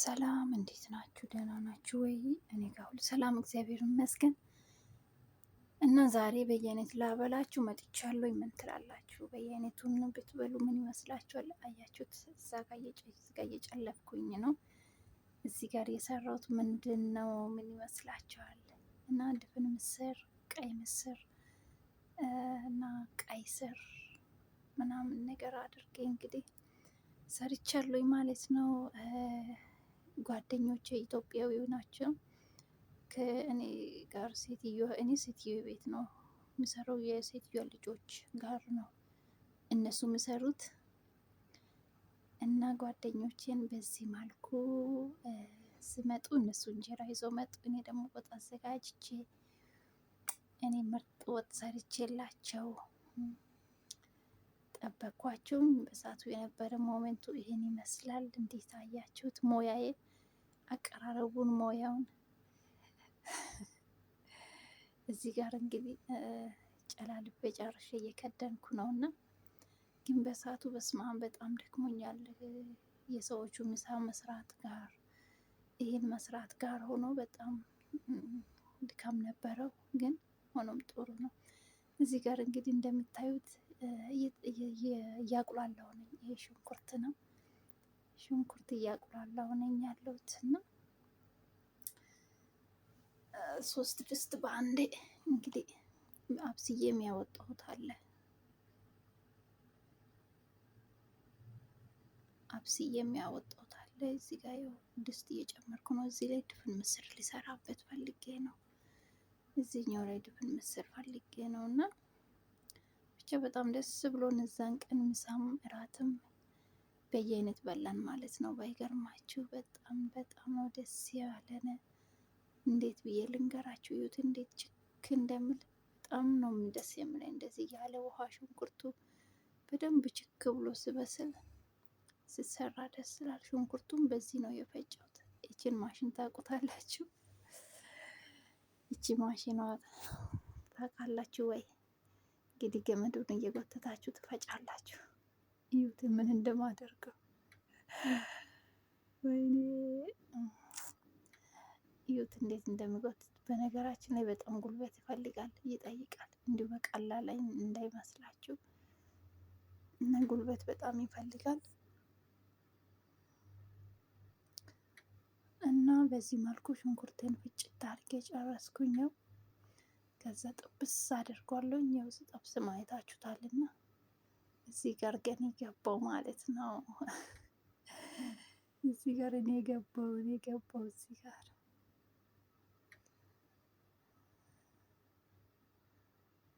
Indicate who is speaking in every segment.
Speaker 1: ሰላም እንዴት ናችሁ? ደህና ናችሁ ወይ? እኔ ጋር ሁሉ ሰላም እግዚአብሔር ይመስገን። እና ዛሬ በየአይነት ላበላችሁ መጥቻለሁ። ምን ትላላችሁ? በየአይነቱን ብትበሉ ምን ይመስላችኋል? አያችሁት? እዛ ጋር እየጨለፍኩኝ ነው። እዚህ ጋር የሰራሁት ምንድን ነው? ምን ይመስላችኋል? እና ድፍን ምስር፣ ቀይ ምስር እና ቀይ ስር ምናምን ነገር አድርጌ እንግዲህ ሰርቻለሁኝ ማለት ነው። ጓደኞቼ ኢትዮጵያዊ ናቸው። ከእኔ ጋር ሴትዮ እኔ ሴትዮ ቤት ነው የምሰራው፣ የሴትዮ ልጆች ጋር ነው እነሱ የሚሰሩት። እና ጓደኞቼን በዚህ መልኩ ስመጡ እነሱ እንጀራ ይዞ መጡ። እኔ ደግሞ ወጥ አዘጋጅቼ እኔ ምርጥ ወጥ ሰርቼላቸው ጠበኳቸው። በሰዓቱ የነበረ moment ኡ ይሄን ይመስላል። እንዴት አያችሁት? ሞያዬ አቀራረቡን ሞያውን እዚህ ጋር እንግዲህ ጨላልቤ ጨርሼ እየከደንኩ ነው እና ግን በሰዓቱ በስመአብ በጣም ደክሞኛል። የሰዎቹ ምሳ መስራት ጋር ይህን መስራት ጋር ሆኖ በጣም ድካም ነበረው። ግን ሆኖም ጥሩ ነው። እዚህ ጋር እንግዲህ እንደምታዩት እያቁላላሁ ነኝ። ይሄ ሽንኩርት ነው። ሽንኩርት እያቁላላሁ ነኝ ያለሁት እና ሶስት ድስት በአንዴ እንግዲህ አብስዬ የሚያወጣሁት አለ። አብስዬ የሚያወጣሁት አለ። እዚህ ጋር ያው ድስት እየጨመርኩ ነው። እዚህ ላይ ድፍን ምስር ሊሰራበት ፈልጌ ነው። እዚህኛው ላይ ድፍን ምስር ፈልጌ ነው እና ብቻ በጣም ደስ ብሎን እዛን ቀን ምሳም እራትም በየአይነት በላን ማለት ነው። ባይገርማችሁ በጣም በጣም ነው ደስ ያለን። እንዴት ብዬ ልንገራችሁ? እዩት እንዴት ችክ እንደምል በጣም ነው ደስ የምለኝ። እንደዚህ ያለ ውሃ ሽንኩርቱ በደንብ ችክ ብሎ ስበስል ስትሰራ ደስ ይላል። ሽንኩርቱም በዚህ ነው የፈጨሁት። ይችን ማሽን ታውቁታላችሁ? ይቺ ማሽኗ ታውቃላችሁ ወይ? እንግዲህ ገመዱን እየጎተታችሁ ትፈጫላችሁ። እዩት ምን እንደማደርገው ወይኔ! እዩት እንዴት እንደሚጎትት። በነገራችን ላይ በጣም ጉልበት ይፈልጋል፣ ይጠይቃል። እንዲሁ በቀላል ላይ እንዳይመስላችሁ እና ጉልበት በጣም ይፈልጋል። እና በዚህ መልኩ ሽንኩርቴን ፍጭት አድርጌ ጨረስኩኝ። ከዛ ጥብስ አድርጓለሁ። ያው ስጠብስ ማየታችሁታልና እዚህ ጋር ግን የገባው ማለት ነው። እዚህ ጋር እኔ ገባው እኔ ገባው እዚህ ጋር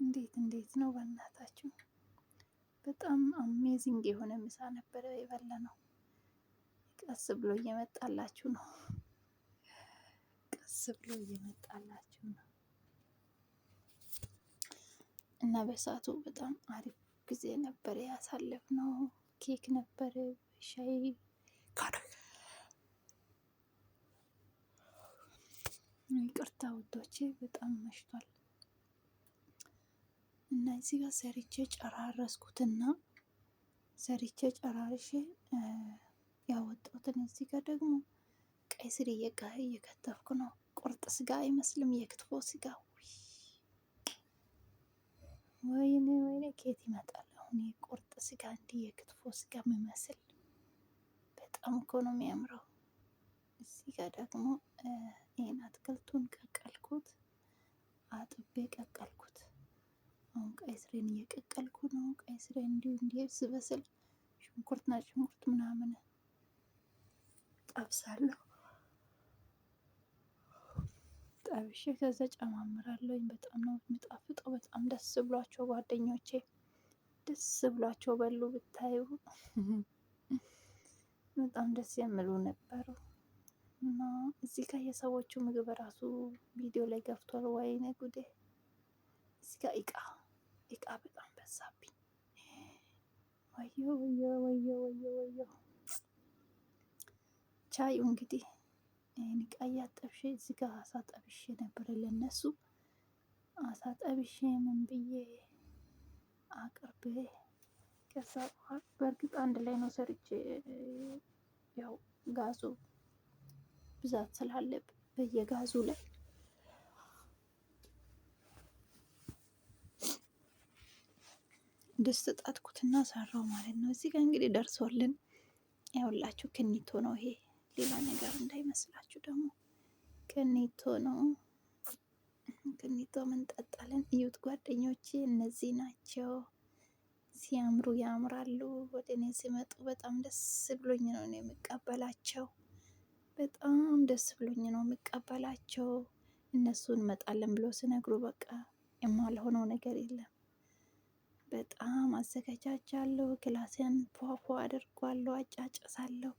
Speaker 1: እንዴት እንዴት ነው በእናታችሁ! በጣም amazing የሆነ ምሳ ነበረ የበላነው። ቀስ ብሎ እየመጣላችሁ ነው። ቀስ ብሎ እየመጣላችሁ ነው። እና በሰዓቱ በጣም አሪፍ ጊዜ ነበር ያሳለፍነው። ኬክ ነበረ፣ ሻይ ይቅርታ ውዶቼ በጣም መሽቷል። እና እዚህ ጋር ሰርቼ ጨራረስኩትና ሰርቼ ጨራርሼ ያወጣሁትን እዚህ ጋር ደግሞ ቀይ ስር እየከተፍኩ ነው። ቁርጥ ስጋ አይመስልም፣ የክትፎ ስጋ። ወይኔ ወይኔ፣ ኬት ይመጣል አሁን የቁርጥ ስጋ እንዲህ የክትፎ ስጋ የሚመስል በጣም እኮ ነው የሚያምረው። እዚህ ጋር ደግሞ ይህን አትክልቱን ቀቀልኩት፣ አጥቤ ቀቀልኩት። አሁን ቀይ ስሬን እየቀቀልኩ ነው። ቀይ ስሬን እንዲሁ እንዲህ ስበስል ሽንኩርትና ሽንኩርት ምናምን ጠብሳለሁ። ጠብሼ ከዛ ጨማምራለሁኝ። በጣም ነው የሚጣፍጠው። በጣም ደስ ብሏቸው ጓደኞቼ ደስ ብሏቸው በሉ። ብታዩ በጣም ደስ የሚሉ ነበሩ። እና እዚህ ጋር የሰዎቹ ምግብ ራሱ ቪዲዮ ላይ ገብቷል። ወይኔ ጉዴ! እዚህ ጋር እቃ እቃ በጣም በዛብኝ። ወዮ ወዮ ወዮ ወዮ ወዮ። ቻዩ እንግዲህ ይህን እቃ እያጠብሽ እዚህ ጋር አሳ ጠብሼ ነበር ለነሱ አሳ ጠብሼ ምን ብዬ አቅርቤ ከዛ በኋላ በእርግጥ አንድ ላይ ነው ሰርቼ ያው ጋዙ ብዛት ስላለ በየጋዙ ላይ ድስት ጣድኩትና ሰራው ማለት ነው። እዚህ ጋር እንግዲህ ደርሶልን ያውላችሁ ክኒቶ ነው ይሄ፣ ሌላ ነገር እንዳይመስላችሁ ደግሞ ክኒቶ ነው። ክኒቶ እንጠጣለን። እዩት ጓደኞቼ፣ እነዚህ ናቸው። ሲያምሩ ያምራሉ። ወደ እኔ ሲመጡ በጣም ደስ ብሎኝ ነው የምቀበላቸው። በጣም ደስ ብሎኝ ነው የምቀበላቸው። እነሱ እንመጣለን ብሎ ሲነግሩ በቃ የማልሆነው ነገር የለም። በጣም አዘገጃጃለሁ። ክላሴን ፏፏ አድርጓለሁ፣ አጫጭሳለሁ።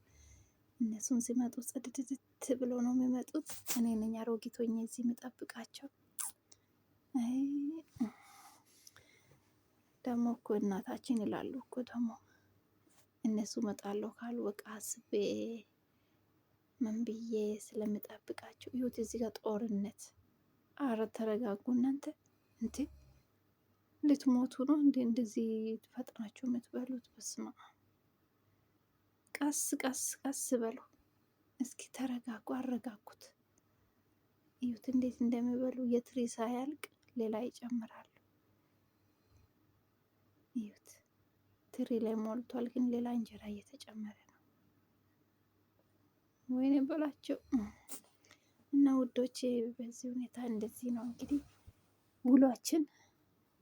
Speaker 1: እነሱን ሲመጡ ጽድድድት ብሎ ነው የሚመጡት። እኔ ነኝ አሮጊት ሆኜ እዚህ የምጠብቃቸው። አይ ደግሞ እኮ እናታችን ይላሉ እኮ ደግሞ እነሱ እመጣለሁ ካሉ በቃ አስቤ ምን ብዬ ስለምጠብቃቸው። ይሁት እዚህ ጋር ጦርነት። አረ ተረጋጉ እናንተ እንዴ! ልትሞቱ ነው እንዴ? እንደዚህ ፈጥናችሁ የምትበሉት? በስመ አብ። ቀስ ቀስ ቀስ በሉ እስኪ ተረጋጉ፣ አረጋጉት። እዩት እንዴት እንደሚበሉ። የትሪ ሳያልቅ ሌላ ይጨምራሉ። እዩት ትሪ ላይ ሞልቷል፣ ግን ሌላ እንጀራ እየተጨመረ ነው። ወይኔ በላቸው። እና ውዶቼ በዚህ ሁኔታ እንደዚህ ነው እንግዲህ ውሏችን።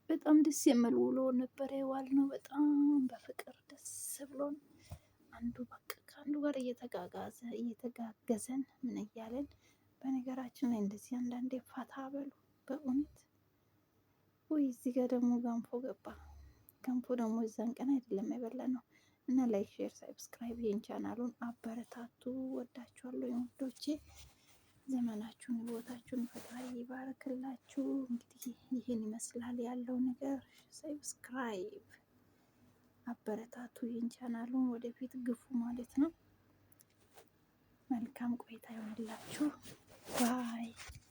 Speaker 1: በጣም ደስ የሚል ውሎ ነበረ የዋልነው። በጣም በፍቅር ደስ ብሎን አንዱ በቃ ከአንዱ ጋር እየተጋጋዘ እየተጋገዘን ምን እያለን። በነገራችን ላይ እንደዚህ አንዳንዴ ፈታ በሉ በእውነት። ወይ እዚህ ጋር ደግሞ ገንፎ ገባ። ገንፎ ደግሞ እዛን ቀን አይደለም የበላ ነው። እና like፣ share፣ subscribe ይህን ቻናሉን አበረታቱ። ወዳችኋለሁ ውዶቼ። ዘመናችሁን ቦታችሁን ፈጣሪ ይባርክላችሁ። እንግዲህ ይህን ይመስላል ያለው ነገር። subscribe አበረታቱ፣ ይህን ቻናሉን ወደፊት ግፉ ማለት ነው። መልካም ቆይታ ይሆንላችሁ። Bye።